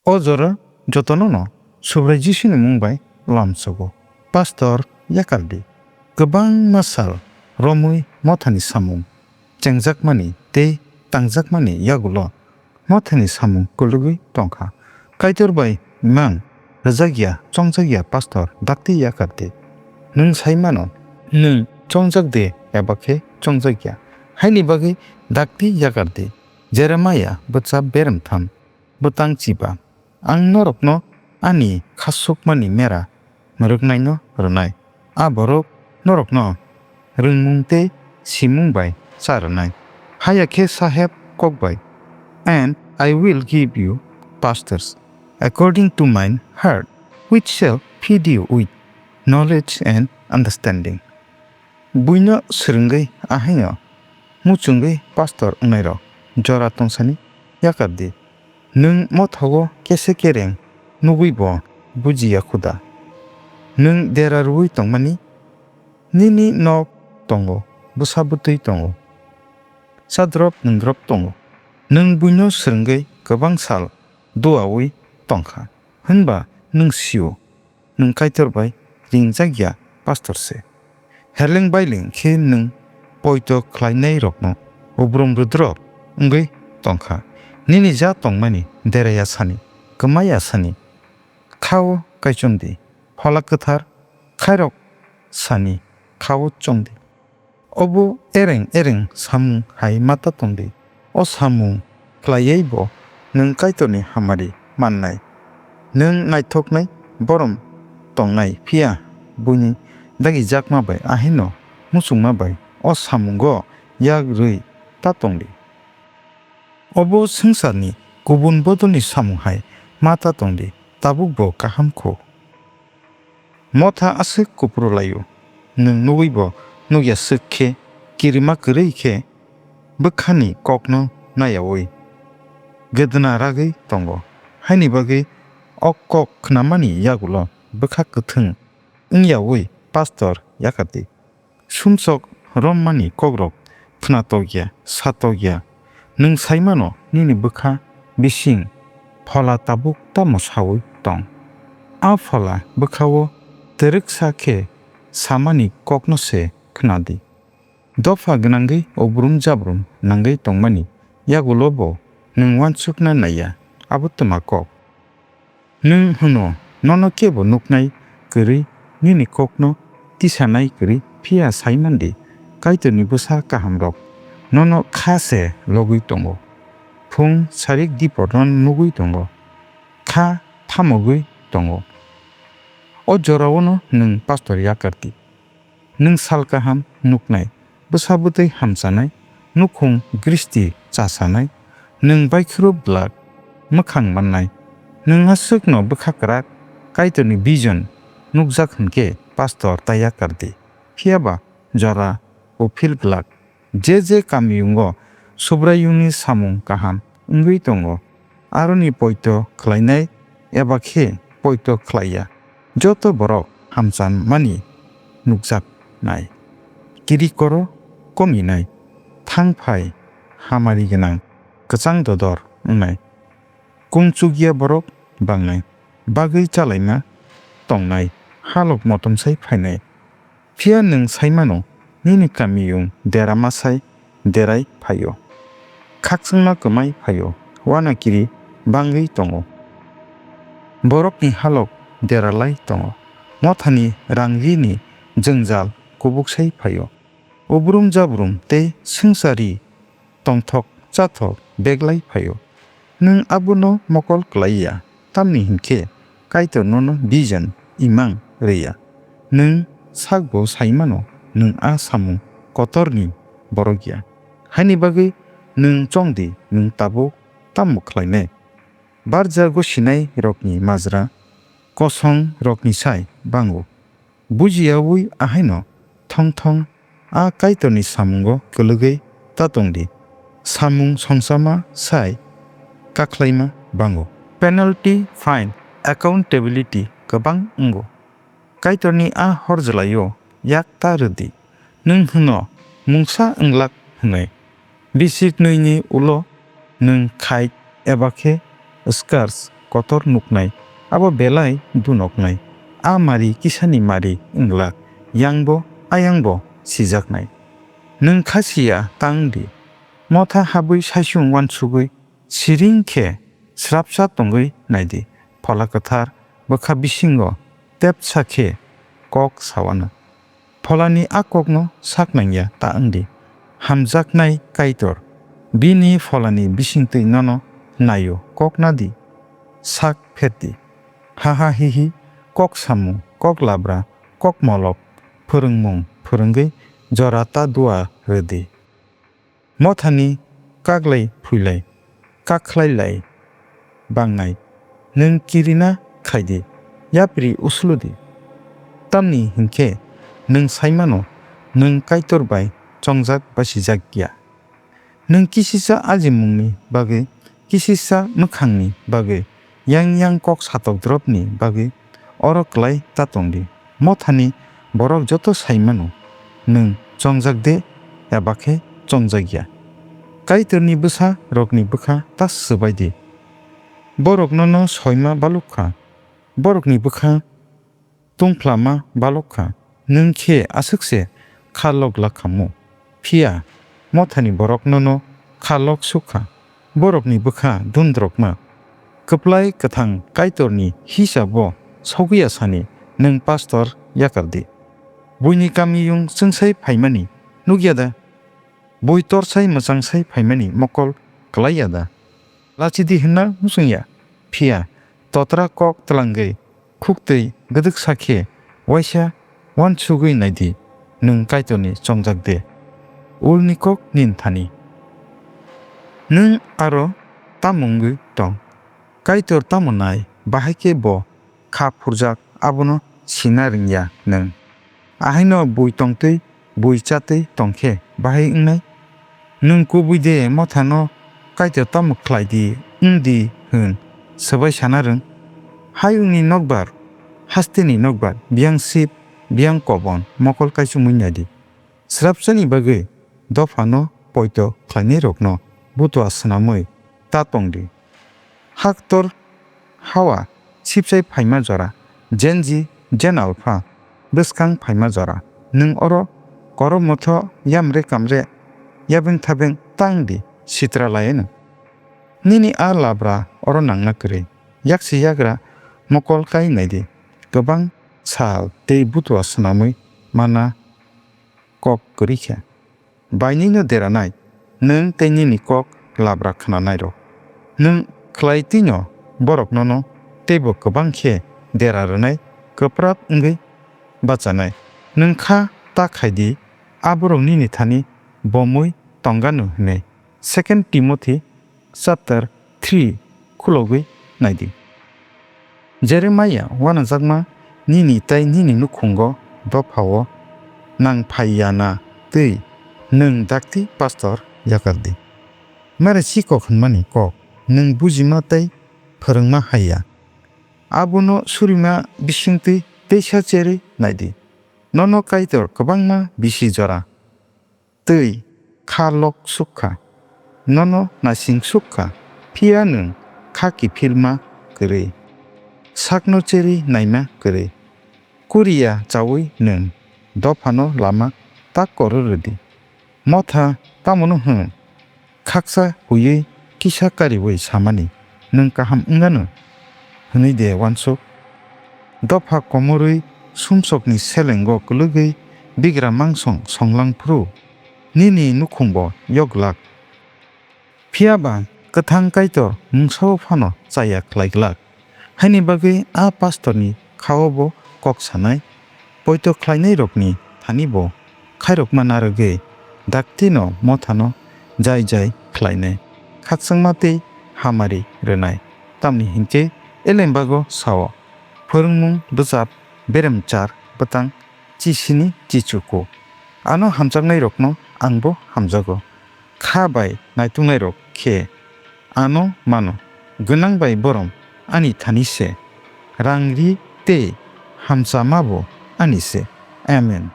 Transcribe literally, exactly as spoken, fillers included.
O jora jotono no Subrai Jisuni mung bai lamsogo. Pastor yakardi. Kwbangma sal romwi mothani samung chengjakmani tei tangjakmani yagulo mothani samung kwlwgwi tongkha. Kaitor bai mang rwjakya chongjakya pastor dakti yakardi. Nwng sai mano, nwng chongjak de eba khe chongjakya. Haini bagwi dakti yakardi. Jeremiah bwchap beremtham. Bwtang chiba. Ang norokno ani khasukmani mera mwrwknaino rwnai. A borok norokno rwngmung tei simung bai cha rwnai. Haya khe Saheb kok bai, "And I will give you pastors according to mine heart, which shall feed you with knowledge and understanding." Buino swrwngwi ahaino muchungwi pastor wngnairok jora tongsani yakar di. Nwng mothago kese kereng nugwi bo buji ya khuda. Nwng dera rwui tongmani, nini nok tongo, bwsa bwtwi tongo, chadrop nungdrop tongo. Nwng buino swrwngwi kwbang sal duaui tongkha, hwnba nwng sio, nwng Kaitor bai ringjak ya pastor se. Herleng baileng khe nwng poito khlainairokno ubrum rwdrop wngwi tongkha. Nini ja tongmani deraya sani, kwmaya sani, khao kaichomdi, Phola Kwthar khairok sani khao chongdi. Obo ereng ereng samung hai mata tongdi. O samung khlaiwi bo nwng Kaitorni hamari mannai. Nwng naithoknai borom tongnai, phiya buini dagijakma bai ahaino muchungma bai o samungo yak rwi ta tongdi. Obo swngcharni kubun bodolni samung hai mata tongdi, tabuk bo kaham kho. Motha aswk kupru laio, nwng nugwi bo nukya swk khe, kirima kwrwi khe bwkhani kokno nayaui gwdna ragwi tongo. Haini bagwi o kok khnamani yagulo bwkha kwthwng wngyaui pastor yakardi. Sumsok rommani kokrok khna tokya, sa tokya. Nwng sai mano nini bwkha bising phola tabuk tamo saui tong. A phola bwkhao twrwksa khe samani kokno se khna di. Dopha gwnangwi ubrum jabrum nangwi tongmani yagulo bo nwng uansukna naiya, abo twma kok. Nwng hwno, nono kebo nuknai kwrwi, nini kokno tisanai kwrwi, phiya sai man di, Kaitorni bwsa kahamrok nono kha se logwi tongo. Phung sarik diporno nugwi tongo, kha thamogwi tongo. O jorao'-no nwng pastor yakar di. Nwng sal kaham nuknai, bwsa bwtwi hamchanai, nukhung gristi chasanai, nwng baikhwrwp glak mwkhang mannai, nwng aswkno bwkha kwrak Kaitorni vision nukjak hwn khe pastor ta yakar di, phiya ba jora uphil glak. Je je kamiyungo Subraiyungni samung kaham wngwi tongo, aroni poito khlainai eba khe poito khlaiya, joto borok hamchanmani nukjaknai, kiri koro kominai, thang phai hamari gwnang, kwchang dodor wngnai, kung chukya borok bangnai, bagwi chalaima tongnai, halok motomsai phainai. Phiya nwng sai mano, nini kamiyung dera masai derai phaio, khakchangma kwmai phaio, uanakiri bangwi tongo. Borokni halok dera lai tongo, mothani rang-rini jwngjal kubuksai phaio. Ubrum jabrum tei swngchari tongthok chathok beglai phaio. Nwng abono mokol klai ya, tamni hwn khe Kaitor nono vision imang rw ya. Nwng sakbo sai mano, nwng a samung kotorni borok ya. Haini bagwi nwng chong di, nwng tabuk tamo khlainai. Barja gosinairokni majra kosongrokni sai bango. Bujiyaui ahaino thong thong a Kaitorni samungo kwlwgwi ta tong di. Samung songchama sai kakhlaima bango. Penalty, fine, accountability kwbang wngo. Kaitorni a horjlaio yak ta rw di. Nwng hwno mungsa wnglak hwnwi. Bisik nwini ulo nwng khait eba khe scarf kotor nuknai, abo belai dunoknai. A mari kisani mari wnglak, yangbo ayangbo sijaknai. Nwng kha siya ta wng di. Motha habwi saichung uansugwi siring khe srapsa tongwi nai di. Phola Kwthar bwkha bisingo tepsa khe kok sa uanw. Pholani a kokno sak nangya ta wng di. Hamjaknai Kaitor, bini Pholani bisingtwi nono nai-o, kok na di. Sak pher di. Ha ha hi hi, kok samung, kok labra, kok molok, phwrwngmung phwrwngwi jora ta dua rw di. Mothani kaglai phuilai, kakhlai lai bangnai, nwng kirina khai di, yapri uslu di. Tamni hinkhe nwng sai mano, nwng Kaitor bai chongjak basijak ya. Nwng kisisa ajimungni bagwi, kisisa mwkhangni bagwi, yang yang kok satokdropni bagwi oro klai ta tong di. Mothani borok joto sai mano, nwng chongjak de eba khe chongjak ya. Kaitorni bwsa rokni bwkha ta swbai di. Borok nono soima baluk kha, borokni bwkha tungphlama balok kha, nwng khe aswk se kha lok glak kha mu. Phiya mothani borok nono kha lok suk kha, borokni bwkha dundrokma. Kwplai kwthang Kaitorni hisabo sogwi ya sani nwng pastor yakar di. Buini kamiyung chwngsai phaimani nuk ya da? Bui torsai mwchangsai phaimani mokol klai ya da? Lachidi hwnna muchung ya, phiya totra kok twlangwi khuktwi gwdwksa khe waisa uansugwi nai di, nwng Kaitorni chongjak de? Ulni kok nini thani. Nwng aro tamo wngwi tong? Kaitor tamo nai, bahai khe bo kha phurjak, abono sina rwngya nwng. Ahaino bui tongtwi bui chatwi tongkhe bahai wngnai? Nwng kubui de mothano Kaitor tamo khlai di wng di hwn swbai sana rwng? Hayungni nokbar, hasteni nokbar, biyang sip, biyang kobon mokol kaichumwi nai di. Srapsani bagwi dophano poito khlainairokno butua swnamwi ta tong di. Haktor hawa sipsai phaima jora, Gen Z, Gen Alpha bwskang phaima jora, nwng oro koromotho yamre kamre yabeng thabeng ta wng di, sitra lai anw. Nini a labra oro nangna kwrwi, yaksi yagra mokol kai nai di, kwbang sal tei butua swnamwi mana kok kwrwi khe. Bainwino deranai nwng tei nini kok labra khnanairok. Nwng khlai twino borok nono teibo kwbang khe dera rwnai, kwprap wngwi bachanai. Nwng kha ta khai di, a borok nini thani bomwi tongano hwnwi. Second Timothy chapter three khulogwi nai di. Jeremiah uanajakma nini tei nini nukhungo dophao nang phai ya na twi nwng dakti pastor yakar di. Mere si kok hwnmani kok nwng bujima tei phwrwngma hai ya. Abono surima bisingtwi teisa cherwi nai di. Nono Kaitor kwbangma bisi jora twi kha lok suk kha, nono naising suk kha, phiya nwng kha kiphilma kwrwi, sakno cherwi naima kwrwi, kuri ya chaui nwng dophano lama tak koro rw di. Motha tamoni hwn? Khaksa huiwi kisa kariui samani, "Nwng kaham wng anw?" hwnwi de uansuk? Dopha komorwi sumsokni selengo kwlwgwi bigra mangsong songlang phuru nini nukhungbo yok glak. Phiya ba kwthang Kaitor mungsa-o phano cha ya khlai glak. Haini bagwi a pastorni kha-o bo kok sanai, poito khlainairokni thani bo khairokma narwgwi daktino mothano jai jai khlainai, khakchangma tei hamari rwnai. Tamni hinkhe elembago sao, phwrwngmung bwchap, beremchar bwtang, chisini chichuku. Ano hamjaknairokno angbo hamjago. Kha bai naituknairok khe ano mano. Gwnang bai borom ani thani se, rang ri tei hamchamabo ani se. Amen.